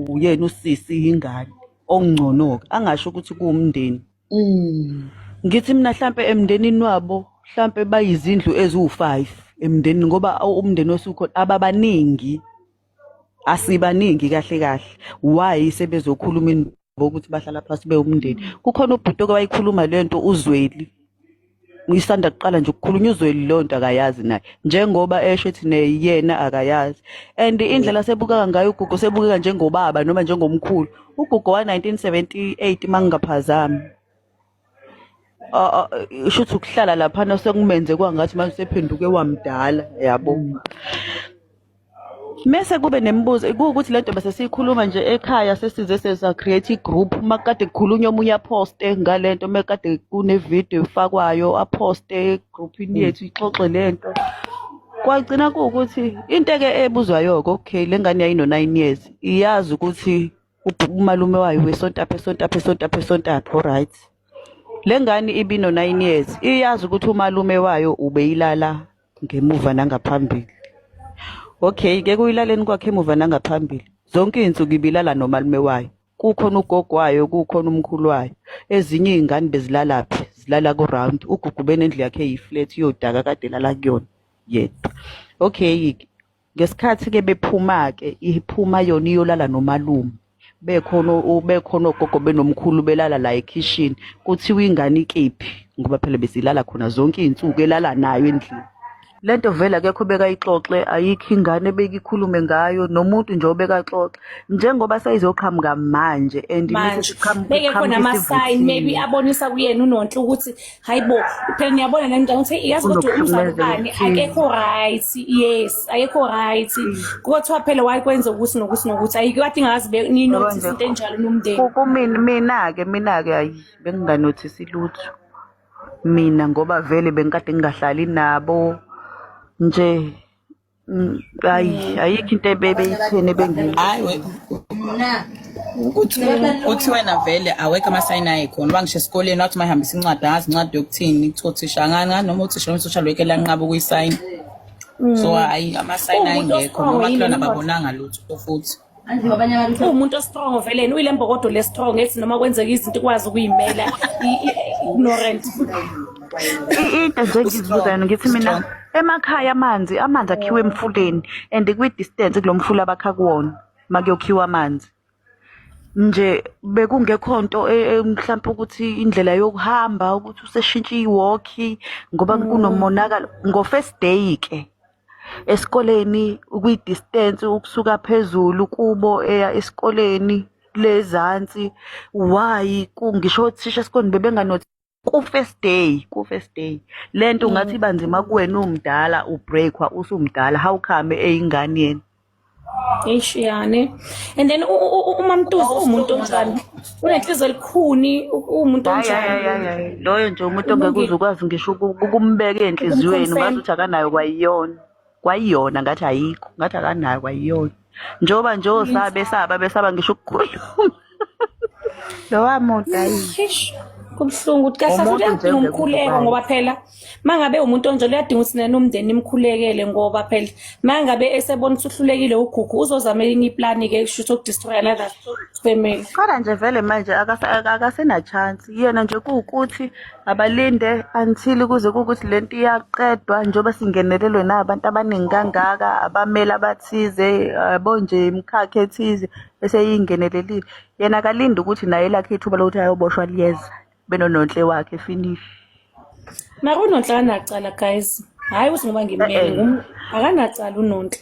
Uyena usisi ingane okungcono-ke angasho ukuthi kuwumndeni. Ngithi mina hlampe emndenini wabo hlampe bayizindlu eziwu-5 emndenini ngoba umndeni osukhona ababaningi, asibaningi kahle kahle. Why sebezokhuluma indaba ukuthi bahlala phansi bewumndeni? Kukhona ubhuti oke wayikhuluma le nto uZweli. Isanda kuqala nje ukukhulunywa uZweli leyo nto akayazi naye njengoba esho ethi yena akayazi. And indlela asebukeka ngayo uGugu sebukeka njengobaba noma njengomkhulu. UGugu wa-1978 mangingaphazami. Shuthi ukuhlala laphana sekumenze kwangathi manje sephenduke wamdala yabo. Mese kube nemibuzo kuwukuthi lento bese siyikhuluma nje ekhaya sesize sesa create i-group makade kukhulunywa omunye aposte ngalento mekade kune video efakwayo aposte egroupini yethu ixoxe lento. Kwagcina kuwukuthi into ke ebuzwayo-ke okay le ngane yayino 9 years iyazi ukuthi umalume wayo wesontaphi esontaphi esontaphi esontaphi alright. Le ngane ibino 9 years iyazi ukuthi umalume wayo ubeyilala ngemuva nangaphambili. Okay, ke kuyilaleni kwakhe emuva nangaphambili. Zonke izinsuku ibilala nomalume wayo. Kukhona ugogo wayo, kukhona umkhulu wayo. Ezinye izingane bezilalaphi? Zilala ku-round. Ugugu benendlu yakhe eyi-flat yodaka kade elala kuyona yedwa. Okay, ngesikhathi-ke bephuma-ke iphuma yona iyolala nomalume. Bekhona bekhona ogogo benomkhulu belala la ekhishini. Kuthiwa ingane ikephi ngoba phela besilala khona zonke iy'nsuku elala nayo endlini. Le nto vele akekho obekayixoxe, ayikho ingane ebekikhulume ngayo nomuntu nje obekaxoxa. Njengoba seyizoqhamuka manje and mase Manje siqhamuka bengekho iqhamuka nama-sign maybe isivuthiwe. abonisa kuyena uNonhle ukuthi hayibo phela niyabona nani mntwana ukuthi yazi kodwa umzali Kunokuhlukumezeka ubani okuthize. akekho right, yes, akekho right. Kuthiwa phela wayekwenza ukuthi nokuthi nokuthi ayikho kade ingazi Ngoba ninothise nje into enjalo nomndeni. kumina mina-ke mina-ke ayi benginganothisi lutho mina ngoba vele bengikade ngingahlali nabo nje. Hayi ayikho into ebebeyitheni Hayi we uthi uthi wena vele awekho amasayini ayekhona uba ngisho esikoleni wathi mayihambisa incwadi angazi incwadi yokuthini kuthiwa uthisha ngani ngani noma uthisha noma social worker lanqaba ukuyisayina so hayi amasayini Uwumuntu ayengekho ostrong yini nomakhelwane le ndoda? ababonanga lutho futhi. Uwumuntu ostrong vele yena uyile mbokodo le strong ethi noma kwenzeka izinto ikwazi ukuyimela ignorant. Into nje engizibuzayo ngithi mina Strong. emakhaya amanzi amanzi akhiwe emfuleni and kwi-distance kulo mfula abakha kuwona makuyokhiwa amanzi nje bekungekho nto mhlawumpe ukuthi indlela yokuhamba ukuthi useshintshe i-walkie ngoba kunomonakalo ngo-first day ke esikoleni kwi-distance ukusuka phezulu kubo eya esikoleni lezansi why ngisho othisha esikoleni bebenganothi ku-first day ku-first day le nto ungathi iba nzima kuwena umdala ubreakwa usumdala how come eyingane yena? Eish yani. And then uMamntuzi uwumuntu onjani? Unenhliziyo elikhuni, uwumuntu Hayi hayi onjani? hayi hayi loyo nje umuntu ongeke uze Ulungile. ukwazi ngisho ukumbeka enhliziyweni ungazi Ukumconfirm. ukuthi akanayo kwayiyona kwayiyona ngathi ayikho ngathi akanayo kwayiyona njengoba nje osaba besaba besaba ngisho ukukhuluma lowa muntu ayi. Eish, kubuhlungu ukuthi kahle kahle Umuntu nje uyadinga ongeke uze umkhuleko ukwazi. ngoba phela mangabe umuntu onjalo uyadinga ukuthi nena umndeni nimkhulekele ngoba phela mangabe esebona ukuthi uhlulekile uGugu uzozama elinye iplani ke kusho ukuthi ukudestroy another family. Kodwa nje vele manje akasena chance yena nje kuwukuthi abalinde until kuze kuwukuthi lento iyaqedwa njengoba singenelelwe nabantu abaningi kangaka abameli abathize yabo nje imikhakha ethize eseyingenelelile yena akalinde ukuthi naye elakhe ithuba lokuthi ayoboshwa liyeza benoNonhle wakhe finish. Mara uNonhle akanacala guys. Hayi ukuthi ngoba ngimele Eh-eh. akanacala uNonhle.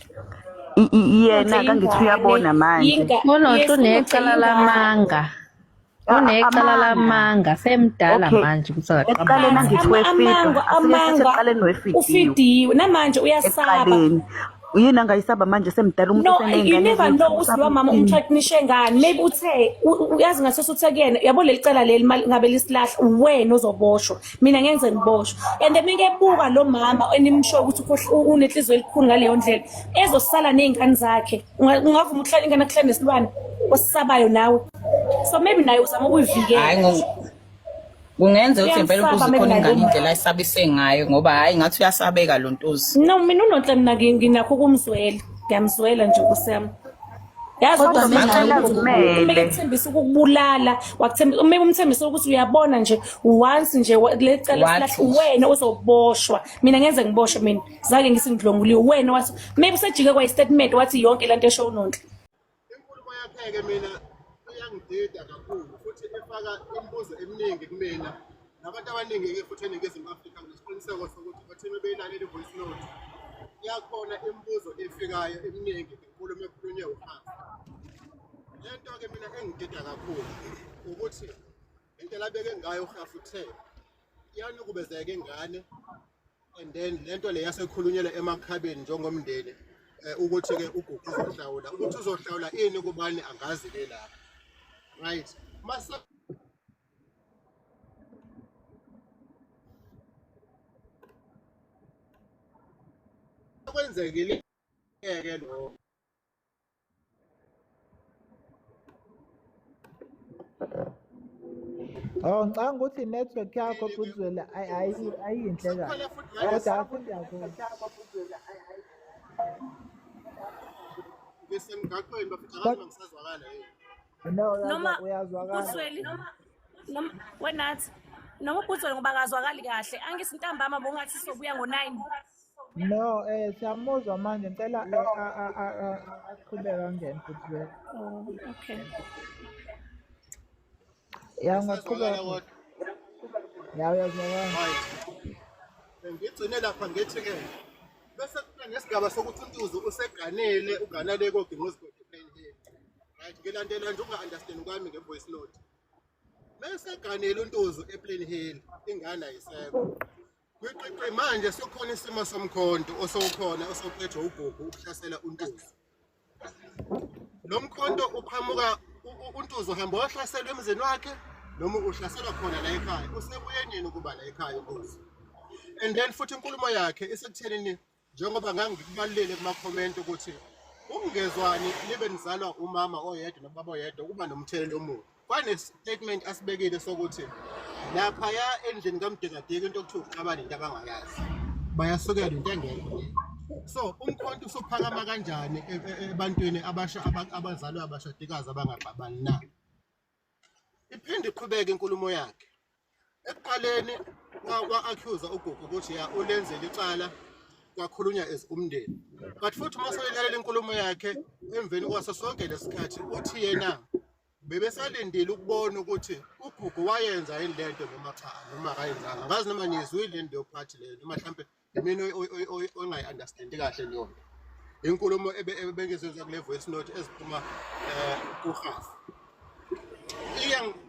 Yena Unonhle kangithi ingane, uyabona manje. UNonhle yes, uNonhle unecala ingane. lamanga. Unecala Amanga. lamanga semdala Okay. manje ukuthi akaqamba Ekuqaleni amanga. angithi wefidwa. Amanga, Asike sithi amanga ekuqaleni wefidiwe. ufidiwe namanje uyasaba. Ekuqaleni. Yini angayisaba manje semdala umuntu No, you useney'ngane never ezinhle know ukuthi usaba lo mama ukuthini? umthreatenishe ngani. Maybe uthe uyazi ngathi usuthe kuyena yabo leli cala leli ngabe lisilahla wena ozoboshwa. Mina ngenze ngiboshwa. And then ngebuka lo mama enimsho ukuthi unenhliziyo elikhulu ngaleyo ndlela ezosala nezingane zakhe. Ungavuma ukuhlala ingane akuhlale nesilwane osisabayo nawe. So maybe naye uzama ukuyivikela. Hayi kungenzeka ukuthi impela Uyamsaba uNtuzi maybe khona naye ingane lo mama. indlela ayisabise ngayo ngoba hayi ngathi uyasabeka lo Ntuzi. No, mina uNonhle mina nginakho ukumzwela. Ngiyamzwela nje Nkosi yami. Yazi Kodwa ukuthi mina Kodwa umuntu ngicela uma zimele. ekuthembisa ukukubulala, wakuthembisa uma umthembisa ukuthi uyabona nje once nje leli cala Wathi silahla wena uzoboshwa. Mina ngenze ngiboshwe mina. Zange ngithi ngidlonguliwe wena wathi maybe usejike kwa statement wathi yonke lento esho uNonhle. Inkulumo yakhe-ke mina iyangidida kakhulu futhi ifaka imibuzo eminingi kumina nabantu abaningi-ke futhi eNingizimu Afrika. Nginesiqiniseko sokuthi bathi uma beyilalela i-voice note iyakhona imibuzo efikayo eminingi ngenkulumo ekhulunywe uHafu. Le nto-ke mina engidida kakhulu ukuthi indlela abeke ngayo uHafu uthe iyanukubezeka ingane, and then lento le yasekhulunyelwa emakhabeni njengomndeni, ukuthi-ke uGugu uzohlawula, ukuthi uzohlawula ini kubani angazi-ke lapho, right? Mase kwenzekile-ke lokho. Oh, ngicabanga ukuthi i-network yakho Bhutzwele ayiyinhle kahle. Sekukhona futhi manje Kodwa sengiyakuzwa. Ngisemgaqweni bafethu, Kodwa angazi uma ngisazwakala yini. no, Noma uyazwakala. uButsweli noma wenathi noma uButsweli ngoba akazwakali kahle. Angithi ntambama bongathi sobuya ngo-9. No, siyamuzwa manje, ngicela aqhubeke angene Bhutzwele. Oh, okay. Ya, ungaqhubeka Ngisazwakala futhi. kodwa? Ya, uyazwakala. Right. Ngigcine lapha ngithi-ke bese kuba nesigaba sokuthi uNtuzu useganele, uganele koGingquzigodi Plain Hill. Right, ngilandela nje ukunga-understand kwami nge-voice note. Meseganele uNtuzu ePlain Hill, ingane ayisekho. Kwiqiqi manje sekukhona isimo somkhonto osowukhona osophethwe uGugu ukuhlasela uNtuzu. Lo mkhonto uqhamuka uNtuzu uhamba wahlaselwa emzini wakhe noma uhlaselwa khona la ekhaya. Usebuye nini ukuba la ekhaya uNtuzu? And then futhi inkulumo yakhe isekuthenini, njengoba ngangikubalulile kuma-comment ukuthi ukungezwani libe nizalwa umama oyedwa nobaba oyedwa kuba nomthelela omubi. Kwane-statement asibekile sokuthi laphaya endlini kaMdikadika into okuthiwa ukuxabana into abangayazi, bayasukela into engekho leyo. So umkhonto usuphakama kanjani ebantwini abasha abazalwa abashadikazi abangaxabani na? Iphinde iqhubeke inkulumo yakhe. Ekuqaleni wa-accuse uGugu ukuthi ya ulenzele icala, kwakhulunywa as umndeni, but futhi uma sewulalela inkulumo yakhe emveni kwaso sonke lesikhathi uthi yena bebesalindile ukubona ukuthi uGugu wayenza yini lento noma cha, noma akayenzanga. Angazi noma niyizwile yini leyo part leyo, noma mhlampe imina ongayi-understandi kahle leyo nto. Inkulumo ebengizizwa kule voice note eziphuma kuHafu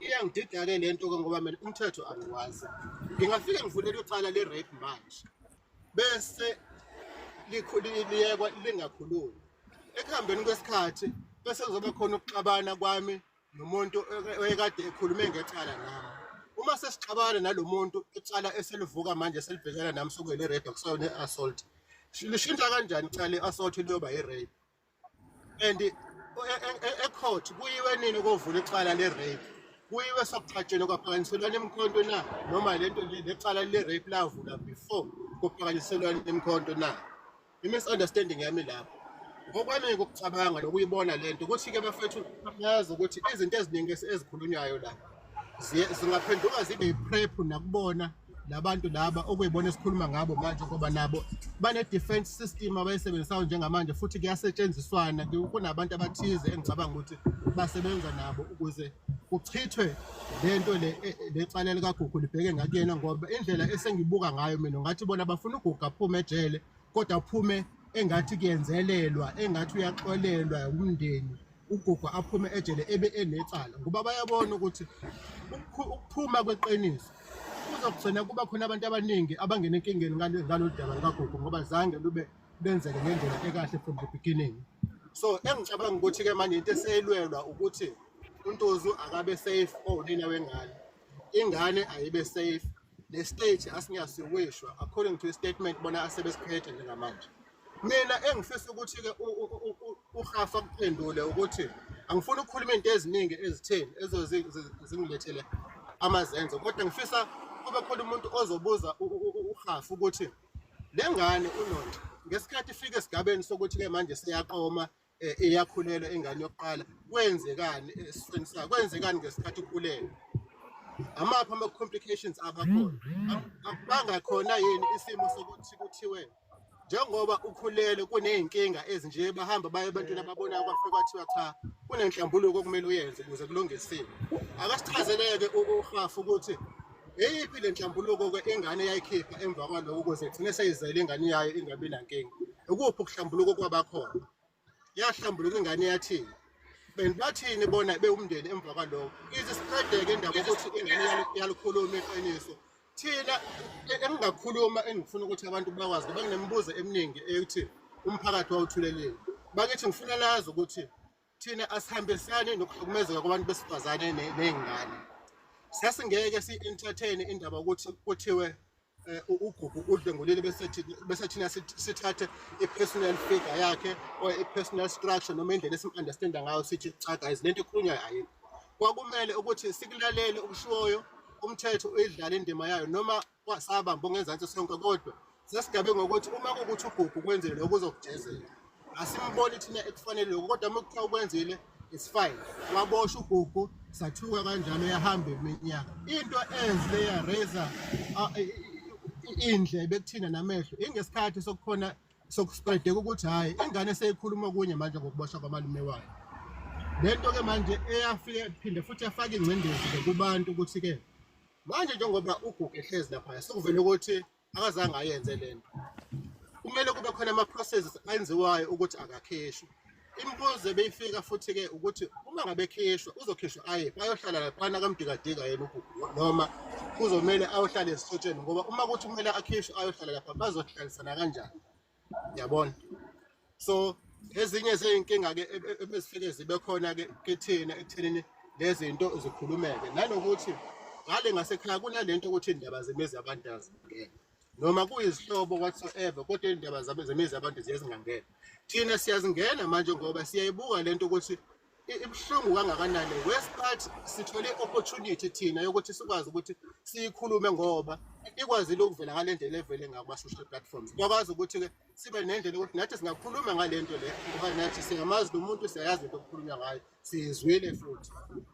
iyangidida-ke le nto-ke, ngoba mina umthetho angiwazi. Ngingafike ngivulele icala le-rape manje bese liyekwa lingakhulumi, ekuhambeni kwesikhathi bese kuzoba khona ukuxabana kwami nomuntu oyekade ekhulume ngecala nami. Uma sesixabana nalo muntu, icala eselivuka manje selibhekana nami sokuyile rape, akusayona i-assault. Lishintsha kanjani icala i-assault liyoba i-rape? And e-court kuyiwe nini kovula icala le-rape? Kuyiwe sokuxatshenwa kwaphakanyiselwana imikhonto na, noma lento lecala le-rape lavula before kuphakanyiselwana imikhonto na? I-misunderstanding yami lapho ngokwami ukucabanga nokuyibona lento ukuthi-ke bafethu yazi ukuthi izinto eziningi ezikhulunywayo la zingaphenduka zibe yi-prep nakubona labantu laba okuyibona esikhuluma ngabo manje, ngoba nabo bane-defense system abayisebenzisayo njengamanje, futhi kuyasetshenziswana. Kunabantu abathize engicabanga ukuthi basebenza nabo ukuze kuchithwe lento le lecala likaGugu libheke ngakuyena, ngoba indlela esengibuka ngayo mina ngathi bona bafuna uGugu aphume ejele, kodwa aphume engathi kuyenzelelwa, engathi uyaxolelwa umndeni. uGugu aphume ejele ebe enecala, ngoba bayabona ukuthi ukuphuma kweqiniso kuzogcina kuba khona abantu abaningi abangena enkingeni ngalolu daba likaGugu, ngoba zange lube lenzeke ngendlela ekahle from the beginning. So engicabanga ukuthi-ke manje into eseyilwelwa ukuthi uNtuzu akabe safe, owunina wengane, ingane ayibe safe, le state asingasiwishwa according to i-statement bona asebesiphethe njengamanje. Mina engifisa ukuthi-ke uHafa kuphendule ukuthi angifuni ukukhuluma into eziningi ezitheni ezozingilethele amazenzo, kodwa ngifisa kube khona umuntu ozobuza uHafa ukuthi le ngane uNonhle ngesikhathi ifika esigabeni sokuthi-ke manje seyaqoma. Iyakhulelwa ingane yokuqala, kwenzekani esiswini sakho, kwenzekani ngesikhathi ukhulelwe, amaphi ama-complications abakhona, bangakhona yini isimo sokuthi kuthiwe njengoba ukhulelwe kuney'nkinga ezinje, bahamba baye ebantwini ababonayo, kwafike kwathiwa cha, kunenhlambuluko okumele uyenze ukuze kulunge isimo. Akasichazeleke uHafu ukuthi eyiphi le nhlambuluko-ke ingane yayikhipha emva kwaloko ukuze igcine seyizele ingane yayo ingabi nankinga. Ukuphi ukuhlambuluka okwabakhona? Yahlambuluka ingane yathini? Bathini bona bewumndeni emva kwaloko? Ize sipredeke indaba ukuthi ingane yalikhuluma iqiniso. Thina engingakhuluma engifuna ukuthi abantu bakwazi, ngoba nginemibuzo eminingi eyokuthi umphakathi wawuthuleleni. Bakithi ngifuna lazi ukuthi thina asihambisani nokuhlukumezeka kwabantu besifazane ney'ngane. Sasingeke si-entertain indaba ukuthi kuthiwe uGugu udlwengulile bese thina sithathe i-personal figure yakhe or i-personal structure noma indlela esim-understanda ngayo, sithi cha guys, lento ekhulunywayo ayikho. Kwakumele ukuthi sikulalele okushiwoyo, umthetho uyidlale indima yayo, noma sabamba ongezansi sonke, kodwa sesigabe ngokuthi uma kuwukuthi uGugu kwenzile lokhu uzokujezela. Asimboni thina ekufanele lokho, kodwa uma kuthiwa ukwenzile it's fine. Waboshwa uGugu, sathuka kanjalo, yahamba iminyaka. Into ezile ya-raise indlebe kuthina namehlo ingesikhathi sokukhona sokuspreadeka ukuthi hhayi, ingane seyikhuluma okunye manje ngokuboshwa kwamalume wayo. Le nto-ke manje eyafike phinde futhi yafaka ingcindezi-ke kubantu ukuthi-ke manje njengoba uGugu ehlezi laphaya sekuvele ukuthi akazange ayenze le nto, kumele kube khona ama-processes enziwayo ukuthi akakhishwe. Imibuzo ebeyifika futhi-ke ukuthi uma ngabe ekhishwa uzokhishwa ayephi, ayohlala laphana kamdikadika yena uGugu, noma kuzomele ayohlala esihlotsheni? Ngoba uma kuthi kumele akhishwe ayohlala lapha, bazohlalisana kanjani? Yabona, so ezinye zey'nkinga-ke ebezifike zibe khona-ke kithina ekuthenini lezi zinto zikhulumeke, nanokuthi ngale ngasekhaya kunalento ukuthi iy'ndaba zemizi yabantu azingene, noma kuyizihlobo whatsoever, kodwa iy'ndaba zemizi yabantu ziye zingangena. Thina siyazingena manje ngoba siyayibuka lento ukuthi ibuhlungu kangakanani. Westart sithole i-opportunity thina yokuthi sikwazi ukuthi siyikhulume, ngoba ikwazile ukuvela ngale ndlela evele ngakuma-social platforms. Kwakwazi ukuthi-ke sibe nendlela yokuthi nathi singakhuluma ngale nto le, ngoba nathi siyamazi lo muntu, siyayazi into okukhulunywa ngayo, siyizwile futhi,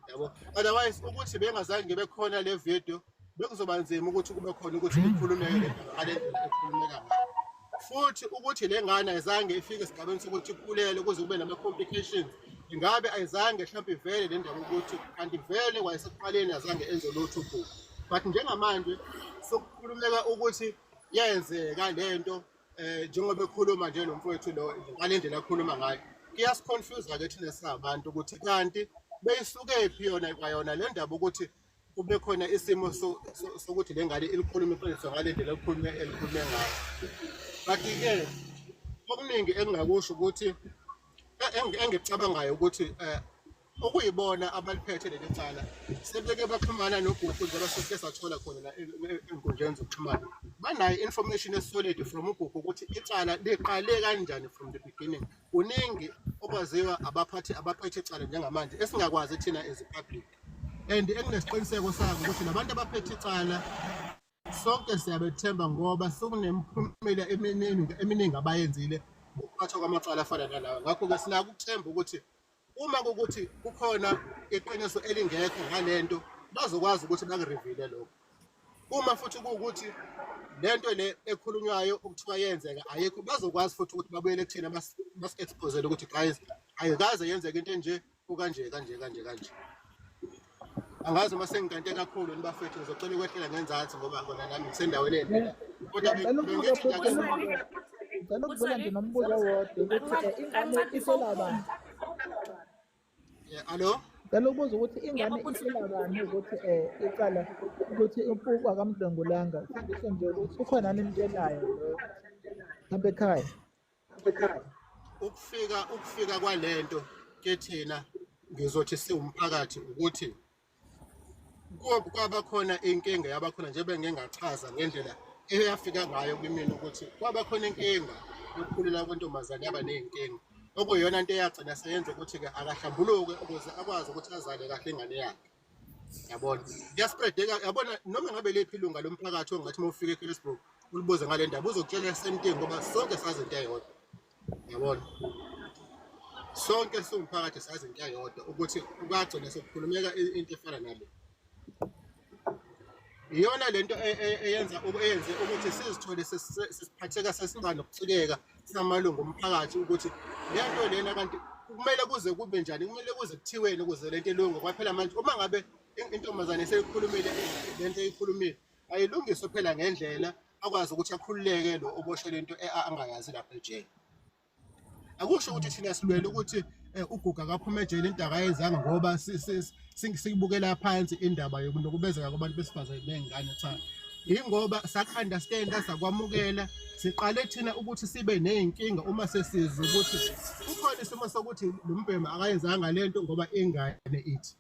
yabo. Otherwise ukuthi bengazange bekhona le video, bekuzoba nzima ukuthi kube khona ukuthi ikhulumeke le ndaba ngale ndlela ekhulumeka ngayo. Futhi ukuthi le ngane ayizange ifike esigabeni sokuthi ikhulele kuze kube nama-complications, ingabe ayizange mhlawumbe ivele le ndaba ukuthi kanti vele wayesekuqaleni azange enze lutho uGugu? But njengamanje sokukhulumeka ukuthi yenzeka lento, njengoba ekhuluma nje lo mfowethu lo ngale ndlela akhuluma ngayo, kuyasiconfuse-ke thina singabantu ukuthi kanti beyisuke phi yona kwayona le ndaba ukuthi kube khona isimo sokuthi le ngane ilikhuluma iqiniso ngale ndlela elikhulume ngayo. But-ke okuningi engingakusho ukuthi engikucabangayo ukuthi okuyibona abaliphethe leli cala sebeke baxhumana noGugu, njengoba sesike sathola khona la ey'nkundleni zokuxhumana, banayo i-information e-solid from uGugu ukuthi icala liqale kanjani from the beginning. Kuningi okwaziwa abaphathi abaphethe icala njengamanje esingakwazi thina as a public, and enginesiqiniseko sako ukuthi labantu abaphethe icala sonke siyabethemba, ngoba sekunemiphumela eminingi eminingi abayenzile ngokuphathwa kwamacala afana nalawa. Ngakho-ke sinako ukuthemba ukuthi uma kukuthi kukhona iqiniso elingekho ngalento, bazokwazi ukuthi bakureveale lokho. Uma futhi kuwukuthi lento le ekhulunywayo okuthiwa yenzeka ayikho, bazokwazi futhi ukuthi babuyele kuthina basi-exposele ukuthi guys, ayikaze yenzeke into enje, kukanje kanje kanje kanje. Angazi uma sengikante kakhulu nibafethu, ngizocela ukwehlela ngenzansi ngoba kona nami ngisendaweni embi la, kodwa Ngicela ukubuza bengithi nje futhi, ngicela ukubuza nje nombuzo owodwa ukuthi ingane ifela bani? Yeah, alo. Ngicela ukubuza ukuthi ingane Yebo, futhi. ifela bani ukuthi icala ukuthi uPuku akamdlwengulanga? Sengisho nje ukuthi ukhona nimtshelayo lo mhlawumbe ekhaya. Ukufika kwalento kethina, ngizothi siwumphakathi, ukuthi kwaba khona inkinga yabakhona nje bengingachaza ngendlela eyafika ngayo kimina ukuthi kwaba khona inkinga yokukhulelwa kwentombazane, yaba ney'nkinga okuyiyona nto eyagcina seyenza ukuthi-ke akahlambuluke ukuze akwazi ukuthi azale kahle ingane yakhe, yabona. Kuyaspreadeka, yabona, noma ngabe liphi ilunga lomphakathi ongathi uma ufika eFacebook ulibuze ngale ndaba, uzokutshela same thing, ngoba sonke sazi into eyodwa, yabona. Sonke siwumphakathi sazi into eyodwa ukuthi kwagcina sekukhulumeka into efana nale. Iyona lento eyenza eyenze ukuthi sizithole sesiphatheka sesinganokucikeka singamalungu omphakathi ukuthi le nto lena kanti kumele kuze kube njani, kumele kuze kuthiweni ukuze lento ilunge. Kwaphela manje uma ngabe intombazane seyikhulumile lento eyikhulumile, ayilungiswe phela ngendlela akwazi ukuthi akhululeke lo oboshelwe into angayazi lapha ejele. Akusho ukuthi thina silwele ukuthi uGugu akaphume ejele into akayenzanga ngoba siyibukela phansi indaba yokunukubezeka kwabantu besifazane ney'ngane, cha. Yingoba saku-understand-a, sakwamukela, siqale thina ukuthi sibe ney'nkinga uma sesizwa ukuthi kukhona isimo sokuthi lo mbhemu akayenzanga le nto ngoba ingane ithi.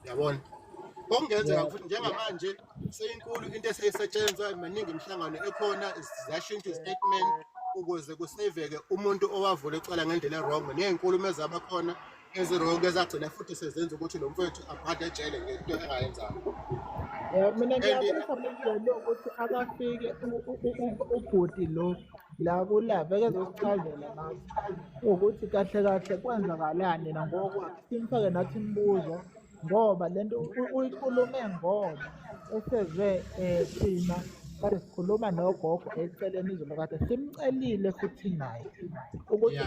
Yabona? Okungenzeka futhi njengamanje seyinkulu into eseyisetshenzwa, maningi imihlangano ekhona, ziyashintsha i-statement ukuze kuseveke umuntu owavula icala ngendlela e-wrong, ney'nkulumo ezabakhona ezi-wrong ezagcina futhi sezenza ukuthi lo mfowethu abhade ejele ngento engayenzanga. Yeah, mina ngiyafisa manje ukuthi akafike ubhuti lo la kulave kezosichazela nathi ukuthi kahle kahle kwenzakalani nangokwakhe, simfake nathi imibuzo ngoba lento uyikhulume ngoba esezwe thina kade sikhuluma nogogo eceleni izolo, kade simcelile futhi naye ukuthi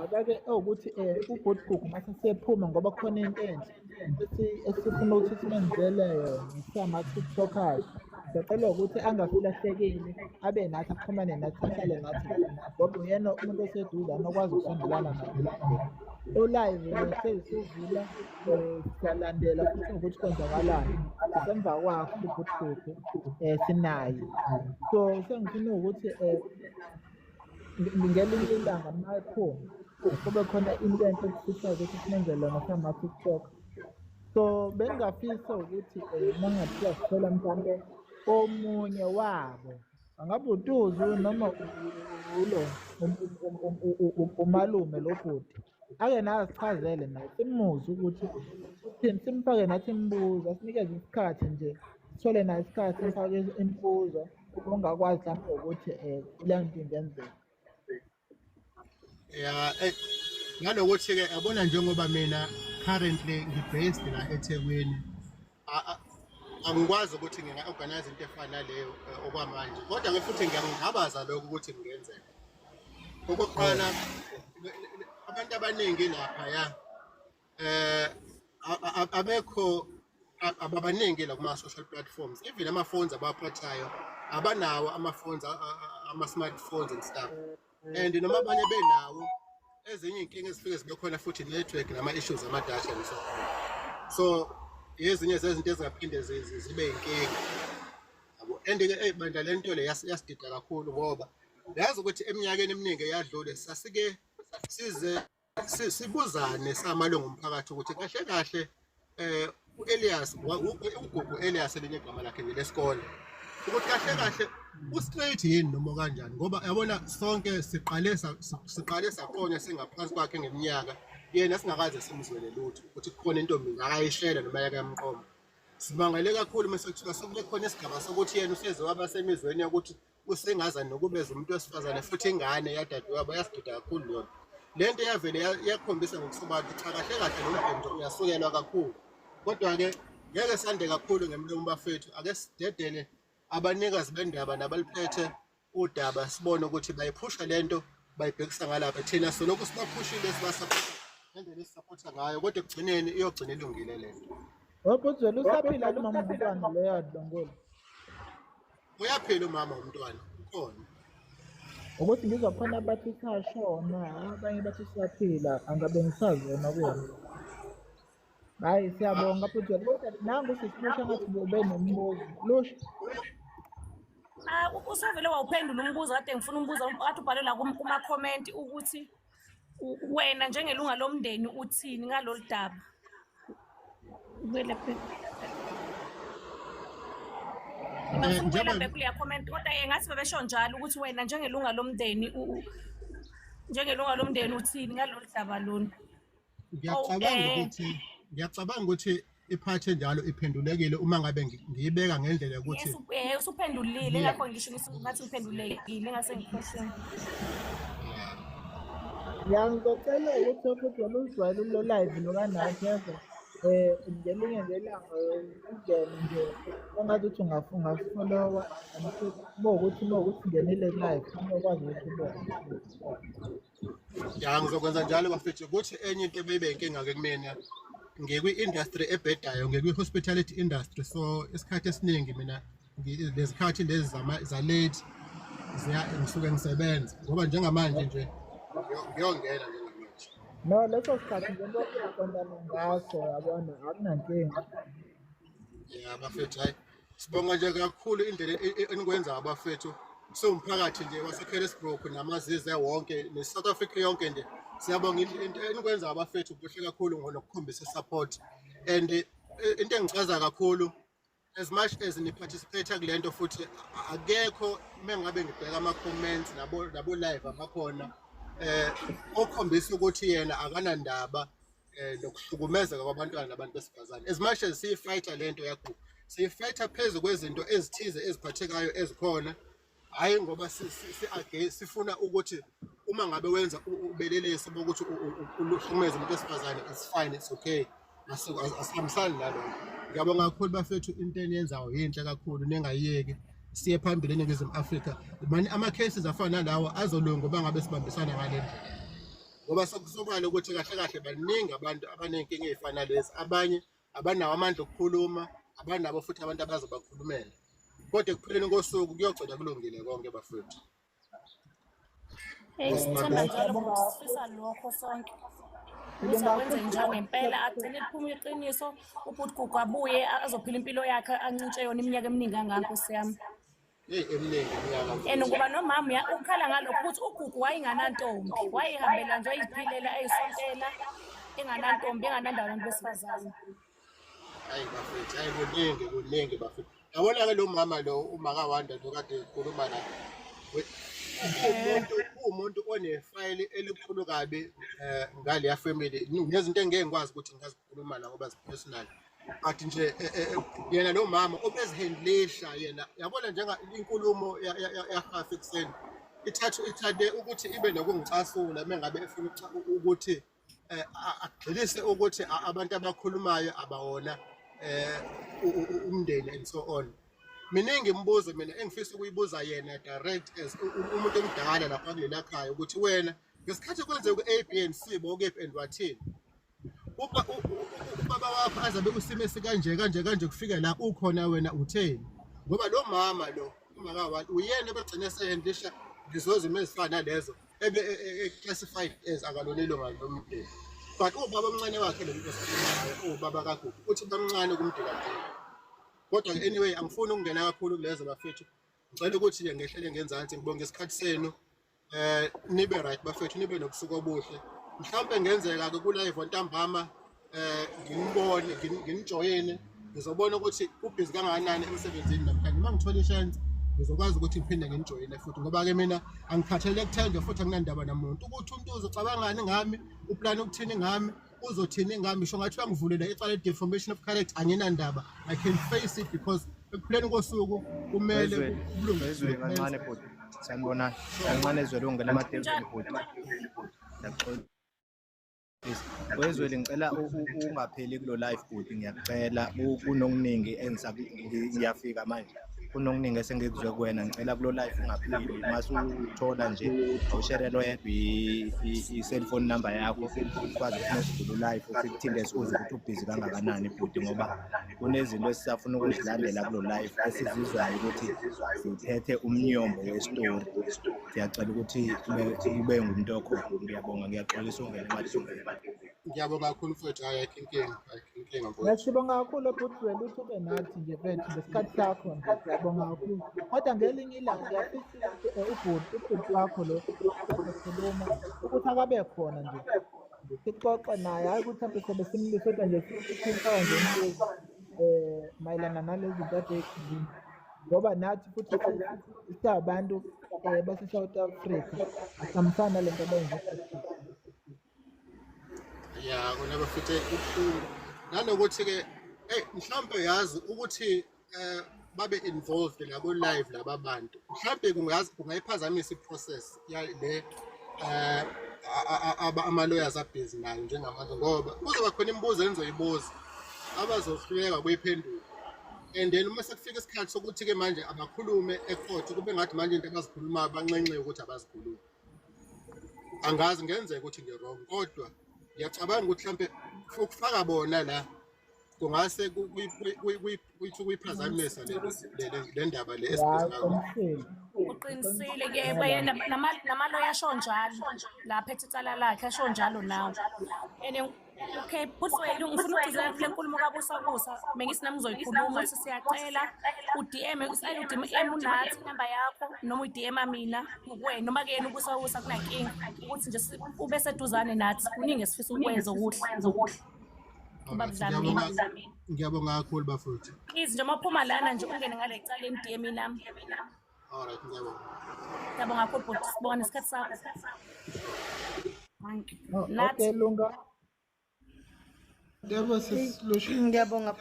akake ukuthi ubhuti Gugu mase sephuma ngoba khona into enhle esifuna ukuthi simenzele yona sama-TikTokers. Siyacela ukuthi angasilahlekeli, abe nathi, axhumane nathi, ahlale nathi ngoba uyena umuntu oseduzane okwazi ukusondelana naye. O-live hlezi sivula, siyalandela futhi ukuthi kwenzakalani. Sisemva kwakhe ubhuti Gugu, sinaye. So sengifuna ukuthi ngelinye ilanga uma ephuma kube khona into enhle esifisayo ukuthi simenzele yona sama-TikTok. So bengingafisa ukuthi uma kungathiwa sithola mhlampe omunye wabo, angabe uTuzu noma ulo umalume lo bhuti, ake naye asichazele naye simuzwe ukuthi uthini, simfake nathi imibuzo, asinikeze isikhathi nje, sithole naye isikhathi simfake imibuzo ongakwazi mhlawumbe ukuthi le nto ingenzeka. Ya, nanokuthi-ke yabona njengoba mina currently ngi-based la eThekwini, angikwazi ukuthi nginga-organize into efana naleyo okwamanje, kodwa-ke futhi ngiyakungabaza lokho ukuthi kungenzeka. Okokuqala, abantu abaningi laphaya abekho, ababaningi la kuma-social platforms, even ama-phones abawaphathayo abanawo ama-phones, ama-smartphones and stuff, and noma abanye benawo, ezinye iy'nkinga ezifike zibe khona futhi network nama-issues ama-data and so on. So ezinye zezinto ezingaphinde zibe yinkinga, yabo. And-ke eyi bandla, le nto le yasidida kakhulu ngoba yazi ukuthi eminyakeni eminingi eyadlule sasike size sibuzane samalungu omphakathi ukuthi kahle kahle uElias, uGugu Elias elinye igama lakhe nje lesikole, ukuthi kahle kahle u-straight yini noma kanjani, ngoba yabona sonke siqale saqonya singaphansi kwakhe ngeminyaka, yena singakaze simzwele lutho ukuthi kukhona intombi ngakayishela noma yake yamqoma. Simangale kakhulu mase kuthiwa sekube khona isigaba sokuthi yena useze waba semizweni yokuthi usengazani nokubeza umuntu wesifazane futhi ingane yadadewabo. Yasidida kakhulu leyo nto. Le nto yavele yakhombisa ngokusobala ukuthi cha, kahle kahle lo mbhemu uyasukelwa kakhulu. Kodwa-ke ngeke sande kakhulu ngemlomo bafethu, ake sidedele abanikazi bendaba nabaliphethe udaba, sibone ukuthi bayiphusha lento bayibhekisa ngalapha. Thina solokhu sibaphushile, sibasaphotha ngendlela esisaphotha ngayo, kodwa ekugcineni iyogcina ilungile lento. Webhudzela, usaphila kumama umntwana leyo adlongole? Uyaphila umama womntwana, ukhona. Ukuthi ngizwa khona bathi sashona, abanye bathi siyaphila, angabe ngisazona kuyona. Hhayi, siyabonga bhudzela, kodwa nangu usisi Lusha ngathi ube nombuzo. Lusha. Ah, usavele wawuphendula umbuzo kade ngifuna umbuzo kade ubhale la kuma-comment ukuthi wena njengelunga lomndeni uthini ngalolu daba. Ubuyele back. Ngifuna ukubuyela back kuleya comment, kodwa ngathi bebesho njalo ukuthi wena njengelunga lomndeni njengelunga lomndeni uthini ngalolu daba lolu. Ngiyacabanga ukuthi ngiyacabanga ukuthi iphathe njalo iphendulekile uma ngabe ngiyibeka ngendlela yokuthi Yes, usuphendulile, ngakho ngisho ngithi ngathi ngiphendulekile ngase ngikhohlwe. Ya ngizocela ukuthi futhi wena uzwele lo live lo kaNathi yezwa ngelinye ngelanga ungene nje engathi uthi ungafollowa uma ukuthi ungenile live uyokwazi ukuthi ubone. Ya, ngizokwenza njalo bafethu. Ukuthi enye into ebeyibe inkinga-ke kumina, ngikwi-industry ebhedayo, ngikwi-hospitality industry, so isikhathi esiningi mina lezikhathi lezi za-late ngisuke ngisebenza, ngoba njengamanje nje ngiyongena njengamanje. No, leso sikhathi njengoba uyaqondana ngaso yabona akunankinga. Ya bafethu, hayi, sibonga nje kakhulu indlela enikwenzayo bafethu. Siwumphakathi nje waseCarisbrook namazize wonke ne-South Africa yonke nje, siyabonga into enikwenzayo bafethu, kuhle kakhulu nokukhombisa i-support. And into engichaza kakhulu, as much as ni-participate kule nto futhi akekho, mengabe ngibheka ama-comments nabo live abakhona okhombisa ukuthi yena akanandaba nokuhlukumezeka kwabantwana nabantu besifazane. As much as siyi-fighter lento yakho, siyi-fighter phezu kwezinto ezithize eziphathekayo ezikhona, hhayi ngoba sifuna ukuthi uma ngabe wenza ubelelesi bokuthi uhlukumeze umuntu wesifazane, it's fine, it's okay. Asihambisani nalokho. Ngiyabonga kakhulu bafethu, into eniyenzayo yinhle kakhulu, ningayiyeki, siye phambili eNingizimu Afrika. Mani ama-cases afana nalawo azolunga ngoba ngabe sibambisana ngale ndlela, ngoba sekusobala ukuthi kahle kahle baningi abantu abaney'nkinga ey'fana nalezi, abanye abanawo amandla okukhuluma, abanabo futhi abantu abazobakhulumela, kodwa ekupheleni kosuku kuyogcina kulungile konke bafethu. Hey, sithemba njalo futhi sifisa lokho sonke. Ukuthi akwenze njalo ngempela, agcine liphuma iqiniso, ubhuti Gugu abuye azophila impilo yakhe ancintshe yona iminyaka eminingi kangaka, Nkosi yami. Heyi, eminingi iminyaka. And ngoba nomama ukhala ngalokho ukuthi uGugu wayenganantombi, wayehambela nje eyiphilela eyisontela, enganantombi, enganandawo nabantu besifazane. Hayi bafethu, hayi, kuningi kuningi bafethu. Yabona-ke lo mama lo, umakaWanda lo kade ekhuluma la, uwumuntu onefayili elikhulu kabi ngaleya family, nezinto engeke ngikwazi ukuthi ngingazikhuluma la ngoba zi-personal, but nje yena lo mama obezihandlisha yena, yabona, njenga inkulumo yahafu ekuseni ithathe ukuthi ibe nokungicasula uma ngabe efuna ukuthi agxilise ukuthi abantu abakhulumayo abawona umndeni and so on. Miningi imibuzo mina engifisa ukuyibuza yena direct as umuntu omdala lapha kulela khaya, ukuthi wena ngesikhathi kwenzeka u-A, B and C bowukephi and wathini? Ubaba wakho azabe kusimo esikanje kanje kanje, kufika la ukhona wena utheni? Ngoba lo mama lo umakawathi uyena ebegcine sehandlisha lezo zimo ezifana nalezo, ebe classified as akalona ilunga lomndeni, but ubaba omncane wakhe lo muntu esikhuluma ngaye, ubaba kaGugu, uthi bamncane kumdikadika. Kodwa-ke anyway, angifuni ukungena kakhulu kulezo bafethu. Ngicela ukuthi nje ngehlele ngenzansi, ngibonge isikhathi senu. Nibe right bafethu, nibe nobusuku obuhle. Mhlawumbe ngenzeka-ke ku-live ntambama nginibone, nginijoyine, ngizobona ukuthi ubhizi kangakanani emsebenzini namhlanje. Uma ngithola i-chance ngizokwazi ukuthi ngiphinde nginijoyine futhi, ngoba-ke mina angikhathalele kuthenjwa futhi anginandaba namuntu ukuthi umuntu uzocabangani ngami, uplane ukuthini ngami, uzothini ngami. Ngisho ngathi uyangivulela icala le-defamation of character, anginandaba, I can face it, because ekupheleni kosuku kumele Wezwele, ubulungiswa wezwele kancane benziwe. bhuti. Sanibonani. Kancane ezwele ungena emadevini bhuti. Ngiyaxolisa. Wezwele, ngicela ungapheli kulo live bhuti, ngiyakucela. Kunokuningi ngiyafika manje. Kunokuningi esengikuzwe kuwena, ngicela kulo live ungapheli. Mase uthola nje awusharele oyedwa i-cellphone number yakho, sikwazi ukuthi mesivula live sikuthinte, sikuzwe ukuthi ubhizi kangakanani bhuti, ngoba kunezinto esisafuna ukuzilandela kulo live esizizwayo ukuthi ziphethe umnyombo wesitori. Siyacela ukuthi ube ngumuntu okhona. Ngiyabonga, ngiyaxolisa ungena emadevini. Ngiyabonga kakhulu mfowethu. Hhayi, ayikho inkinga, ayikho inkinga mfowethu. Siyabonga kakhulu bhuti wena ukuthi ube nathi nje mfethu ngesikhathi sakho nje, siyabonga kakhulu. Kodwa ngelinye ilanga ngiyafisa ukuthi ubhuti wakho lo ekhuluma ukuthi akabe khona nje sixoxe naye, hhayi ukuthi mhlawumbe sobe simlise, kodwa nje simfake nje imibuzo mayelana nalezi zinto ade ey'khuluma, ngoba nathi futhi singabantu base-South Africa asihambisani nale nto abayenza. Ya, kona bafethu kubuhlungu nanokuthi-ke eyi mhlawumbe yazi ukuthi babe involved la ku-live laba bantu, mhlawumbe kungayiphazamisa i-process ya le ama-lawyers abhizi nayo njengamanje, ngoba kuzoba khona imibuzo enizoyibuza abazohluleka ukuyiphendula. And then uma sekufika isikhathi sokuthi-ke manje abakhulume e-court, kube ngathi manje into abazikhulumayo banxenxe ukuthi abazikhulumi. Angazi, ngenzeka ukuthi ngi-wrong, kodwa ngiyacabanga ukuthi mhlampe ukufaka bona la kungase kuyithi ukuyiphazamisa le ndaba le Ya, esibhizi ngayo. uqinisile. Uqinisile ke namaloya asho njalo lapha ethi icala lakhe asho njalo nawe. And okay, Bhuti, ngifuna ukugcizelela kule nkulumo kaBusa bengithi nami ngizoyikhuluma ukuthi siyacela u-DM, usayele u-DM unathi inamba yakho noma uyi-DM mina ngokwena noma kuyena uBusa kunankinga ukuthi nje ube seduzane nathi, kuningi esifisa ukwenza okuhle. Ubaba Alright, Dlamini. ngiyabonga, ngiyabonga kakhulu bafowethu. Please nje uma uphuma lana nje ungene ngale ecaleni DM nami. Alright, ngiyabonga. Ngiyabonga kakhulu bhuti, sibonga nesikhathi sakho. Oh, Nathi. okay, Lunga. Yebo sisilusha. Ngiyabonga.